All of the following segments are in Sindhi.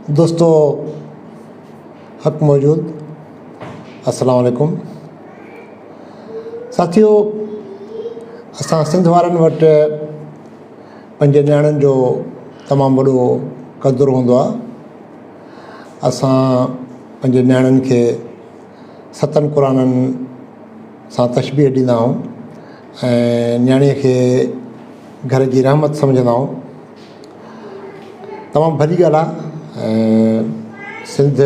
دوستو حق موجود السلام عليڪم ساٿيو اسان سنڌ وارن وٽ پنهنجي نياڻين جو تمام وڏو قدر هوندو آهي اسان پنهنجي نياڻين کي ستن قرآنن سان تشبيهه ڏيندا آهيون ۽ نياڻيء کي گهر جي رحمت سمجهندا آهيون. تمام ڀلي ڳالهه آهي ۽ سنڌ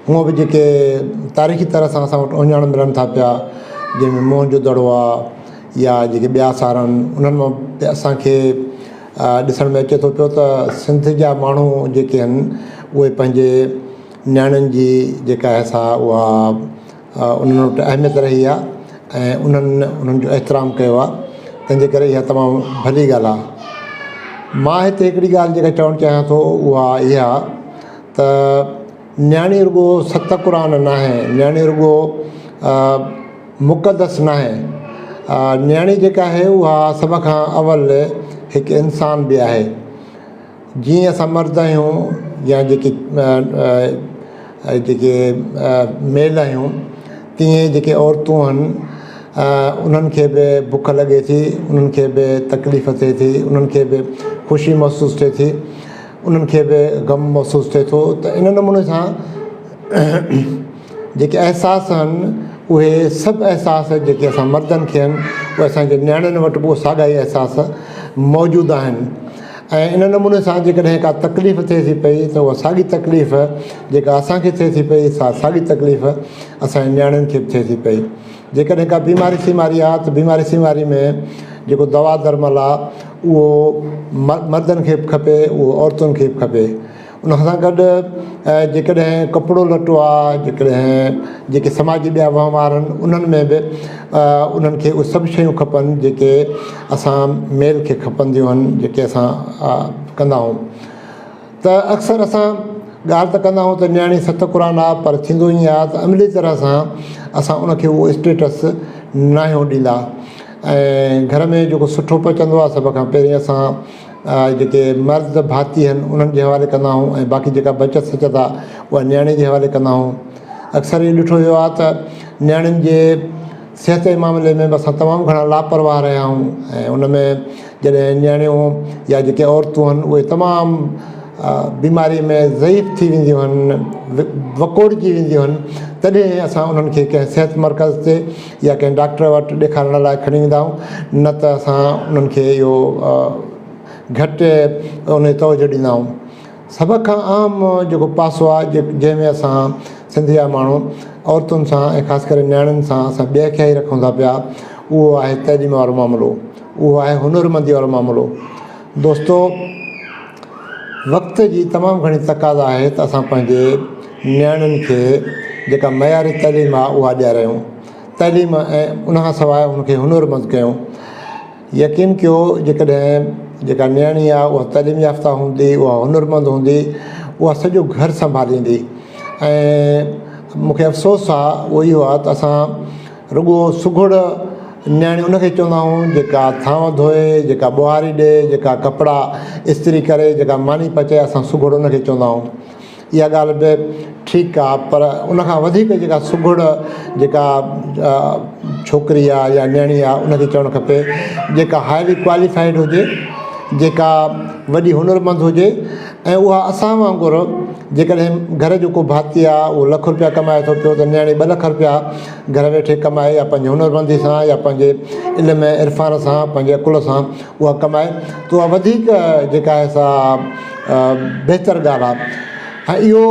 هونء به جيڪي تاريخي طرح سان اسان وٽ اهڃاڻ ملن ٿا پيا جنهن ۾ موهن جو دڙو آهي يا جيڪي ٻيا آثار آهن انهن مان به اسان کي ڏسڻ ۾ اچي ٿو پيو ته سنڌ جا ماڻهو جيڪي آهن اهي پنهنجي نياڻين جي جيڪا آهي سا اها انهن وٽ اهميت رهي آهي ۽ انهن انهن جو احترام ڪيو آهي تنهن جي ڪري اها تمام ڀلي ڳالهه آهي مان هتي هڪڙي ڳالهه جيڪا چوڻ چاهيان ٿو اها اها ته نياڻي رڳو ست قرآن ناهي نياڻي رڳو مقدس ناهي نياڻي جيڪا آهي اها سڀ کان اول هڪ انسان به آهي جيئن اسان مرد آهيون يا جيڪي جيڪي ميل آهيون تيئن جيڪي عورتون آهن انهن کي به بک لڳي ٿي انهن کي به تڪليف ٿئي ٿي انهن کي به خوشي محسوس ٿئي ٿي انهن کي به غم محسوس ٿئي ٿو ته ان نموني سان جيڪي احساس آهن اهي سڀ احساس جيڪي اسان مردن کي آهن اهي اسان جي نياڻين وٽ به اهي ساڳا ئي احساس موجود آهن ۽ ان نموني سان جيڪڏهن ڪا تڪليف ٿئي ٿي پئي ته اها ساڳي تڪليف جيڪا اسان کي ٿئي ٿي پئي سا ساڳي تڪليف اسان جي نياڻين کي به ٿئي ٿي پئي جيڪڏهن ڪا بيماري سيماري آهي ته بيماري سيماري ۾ جيڪو دوا درمل آهي اهو مردن کي به کپي اهو عورتن کي به کپي ان سان گڏ جيڪڏهن ڪپڙو لٽو آ جيڪڏهن جيڪي سماجي ٻيا وهنوار آهن انهن ۾ به انهن کي اهي سڀ شيون کپن جيڪي اسان ميل کي کپنديون آهن جيڪي اسان ڪندا آهيون ته اڪثر اسان ڳالهه ته ڪندا آهيون ته نياڻي ست قرآن آ پر ٿيندو ائين آ ته عملي طرح سان اسان ان کي اهو اسٽيٽس ناهيون ڏيندا ۽ گهر ۾ جيڪو سٺو پچندو آ سڀ کان پهرين اسان جيڪي مرد ڀاتي آهن انهن جي حوالي ڪندا آهيون ۽ باقي جيڪا بچت سچت آهي اها نياڻي جي حوالي ڪندا آهيون اڪثر اهو ڏٺو ويو آهي ته نياڻين جي صحت جي معاملي ۾ به اسان تمام گهڻا لاپرواهه رهيا آهيون ۽ ان ۾ جڏهن نياڻيون يا جيڪي عورتون آهن اهي تمام بيماري ۾ ضعيف ٿي وينديون آهن وڪوڙجي وينديون آهن تڏهن اسان انهن کي ڪنهن صحت مرڪز تي يا ڪنهن ڊاڪٽر وٽ ڏيکارڻ لاء کڻي ويندا آهيون نه ته اسان انهن کي اهو گهٽ ان تي توجه ڏيندا آهيون سڀ کان عام جيڪو پاسو آهي جنهن ۾ اسان سنڌ جا ماڻهو عورتن سان ۽ خاص ڪري نياڻين سان اسان بي اکيائي رکون ٿا پيا اهو آهي تعليم وارو معاملو اهو آهي هنرمندي وارو معاملو دوستو وقت جي تمام گهڻي تقاضا آهي ته اسان پنهنجي نياڻين کي جيڪا معياري تعليم آهي اها ڏياريون تعليم ۽ ان کان سواء ان کي هنرمند ڪيون يقين ڪيو جيڪڏهن جيڪا نياڻي آهي اها تعليم يافته هوندي اها هنرمند هوندي اها سڄو گهر سنڀاليندي ۽ مونکي افسوس آهي اهو اهو آهي ته اسان رڳو سگهڙ نياڻي ان کي چوندا آهيون جيڪا ٿانو ڌوئي، جيڪا ٻهاري ڏئي، جيڪا ڪپڙا استري ڪري، جيڪا ماني پچائي اسان سگهڙ ان کي چوندا آهيون. اها ڳالهه به ٺيڪ آهي پر ان کان وڌيڪ جيڪا سگهڙ جيڪا ڇوڪري آهي يا نياڻي آهي ان کي چوڻ کپي جيڪا هائلي ڪواليفائيڊ هجي، جيڪا وڏي هنرمند هجي ۽ اها اسان وانگر جيڪڏهن گهر جو ڪو ڀاتي آ اهو لک روپيا ڪمائي ٿو پيو ته نياڻي ٻه لک روپيا گهر ويٺي ڪمائي يا پنهنجي هنرمندي سان يا پنهنجي علم ۽ عرفان سان پنهنجي عقل سان اها ڪمائي ته اها وڌيڪ جيڪا آهي سا بهتر ڳالهه آ ۽ اهو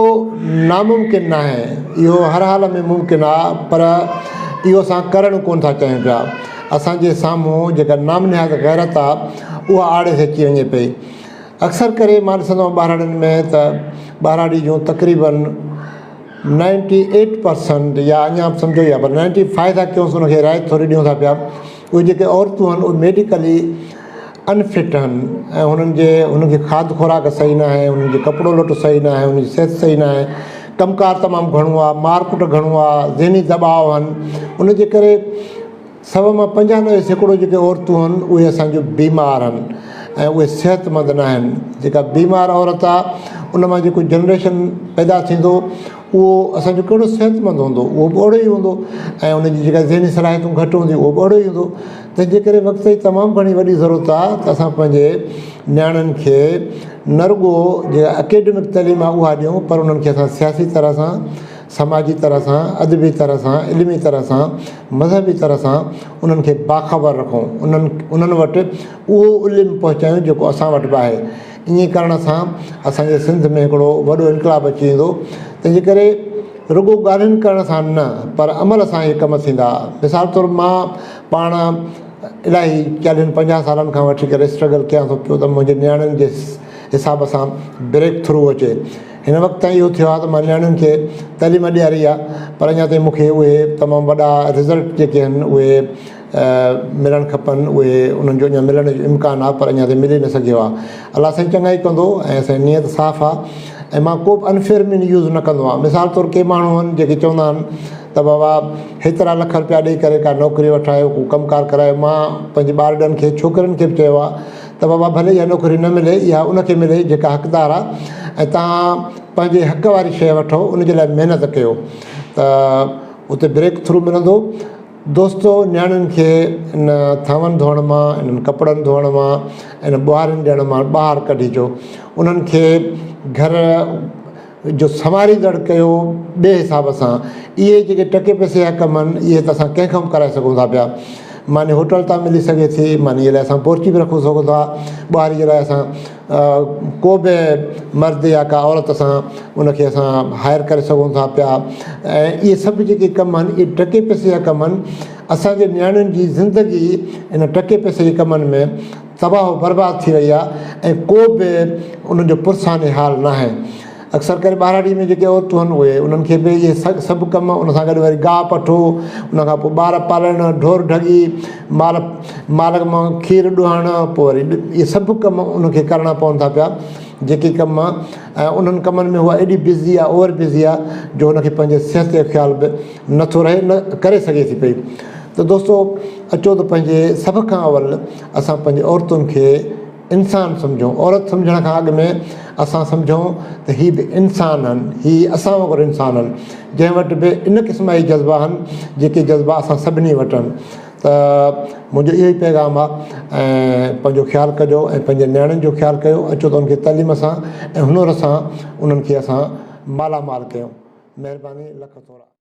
ناممڪن ناهي اهو هر حال ۾ ممڪن آ پر اهو اسان ڪرڻ ڪونه ٿا چاهيون پيا اسان جي سامهون جيڪا نام نهاد غيرت آ اها آڙي تي اچي وڃي پئي. اڪثر ڪري مان ڏسندو آهيان ٻهراڙين ۾ ته ٻهراڙي جون تقريبن نائنٽي ايٽ پرسنٽ يا اڃا به سمجهو يا پر نائنٽي فائيو ٿا ڪيونس ان کي رعايت ٿوري ڏيون ٿا پيا اهي جيڪي عورتون آهن اهي ميڊيڪلي انفٽ آهن ۽ هنن جي هنن کي کاڌ خوراڪ صحيح نه آهي هنن جي ڪپڙو لٽو صحيح نه آهي هنن جي صحت صحيح نه آهي ڪم ڪار تمام گهڻو آهي مار ڪٽ گهڻو آهي ذهني دٻاء آهن ان جي ڪري سو مان 95% جيڪي عورتون آهن اهي اسان جون بيمار آهن ۽ اهي صحتمند نه آهن. جيڪا بيمار عورت آهي ان مان جيڪو جنريشن پيدا ٿيندو اهو اسان جو ڪهڙو صحتمند هوندو اهو به اوهڙو ئي هوندو ۽ ان جي جيڪا ذهني صلاحيتون گهٽ هونديون اهو به اوهڙو ئي هوندو تنهن جي ڪري وقت جي تمام گهڻي وڏي ضرورت آهي ته اسان پنهنجي نياڻين کي نه رڳو جيڪا اڪيڊمڪ تعليم آهي اها ڏيون پر انهن کي اسان سياسي طرح سان سماجي طرح سان ادبي طرح سان علمي طرح سان مذهبي طرح سان انهن کي باخبر رکون انهن انهن وٽ اهو علم پهچايون جيڪو اسان وٽ به آهي ائين ڪرڻ سان اسان جي سنڌ ۾ هڪڙو وڏو انقلاب اچي ويندو تنهن جي ڪري رڳو ڳالهين ڪرڻ سان نه پر عمل سان اهي ڪم ٿيندا مثال طور مان پاڻ الاهي چاليهن پنجاهه سالن کان وٺي ڪري اسٽرگل ڪيان ٿو پيو ته منهنجي نياڻين جي حساب سان بريڪ ٿرو اچي هن وقت تائين اهو ٿيو آهي ته مان نياڻين کي تعليم ڏياري آهي پر اڃا تائين مون کي اهي تمام وڏا رزلٽ جيڪي آهن اهي ملڻ کپن اهي انهن جو اڃا ملڻ جو امڪان آهي پر اڃا تائين ملي نه سگهيو آهي الله سائين چڱائي ڪندو ۽ اسان جي نيت صاف آهي ۽ مان ڪو به انفيئر مين يوز نه ڪندو آهيان مثال طور ڪي ماڻهو آهن جيڪي چوندا آهن ته بابا هيترا لک روپيا ڏئي ڪري ڪا نوڪري وٺايو ڪو ڪم ڪار ڪرايو مان پنهنجي ٻارڙن کي ڇوڪرين کي به چيو آهي ته بابا ڀلي اها نوڪري نه ملي اها ان کي ملي جيڪا حقدار آهي ۽ توهان پنهنجي حق واري شيء وٺو ان جي لاء محنت ڪيو ته اتي بريڪ ٿرو ملندو دوستو نياڻين کي ان ٿانون ڌوئڻ مان، انهن ڪپڙن ڌوئڻ مان، ان ٻهارين ڏيڻ مان ٻاهر ڪڍيجو. انهن کي گهر جو سنواريندڙ ڪيو ٻئي حساب سان. اهي جيڪي ٽڪي پئسي جا ڪم آهن اهي ته اسان ڪنهن کان به ڪرائي سگهون ٿا پيا. ماني هوٽل تان ملي سگهي ٿي، مانيء لاء اسان بورچي به رکون سگهون ٿا، ٻهاري جي لاء اسان ڪو به مرد يا ڪا عورت اسان ان کي اسان هائر ڪري سگهون ٿا پيا ۽ اهي سڀ جيڪي ڪم آهن اهي ٽڪي پئسي جا ڪم آهن اسان جي نياڻين جي زندگي ان ٽڪي پئسي جي ڪمن ۾ تباهه و برباد ٿي وئي آهي ۽ ڪو به انهن جو پرساني حال ناهي اڪثر ڪري ٻهراڙي ۾ جيڪي عورتون آهن اهي انهن کي به اهي سڀ ڪم ان سان گڏ وري گاهه پٺو ان کان پوء ٻار پالڻ ڍور ڍڳي مال مال مان کير ڏهڻ پوء وري اهي سڀ ڪم ان کي ڪرڻا پون ٿا پيا جيڪي ڪم ۽ انهن ڪمن ۾ هوء ايڏي بزي آهي اوور بزي آهي جو هن کي پنهنجي صحت جو خيال به نٿو رهي نه ڪري سگهي ٿي پئي ته دوستو اچو ته پنهنجي سڀ کان اول اسان پنهنجي عورتن کي انسان سمجهون، عورت سمجهڻ کان اڳ ۾ اسان سمجهون ته هي به انسان آهن، هي اسان وانگر انسان آهن، جنهن وٽ به ان قسم جا ئي جذبا آهن، جيڪي جذبا اسان سڀني وٽ آهن ته منهنجو اهو ئي پيغام آهي ۽ پنهنجو خيال ڪجو ۽ پنهنجي نياڻين جو خيال ڪيو، اچو ته انهن کي تعليم سان ۽ هنر سان انهن کي اسان مالا مال ڪيون. مهرباني لک ٿورا.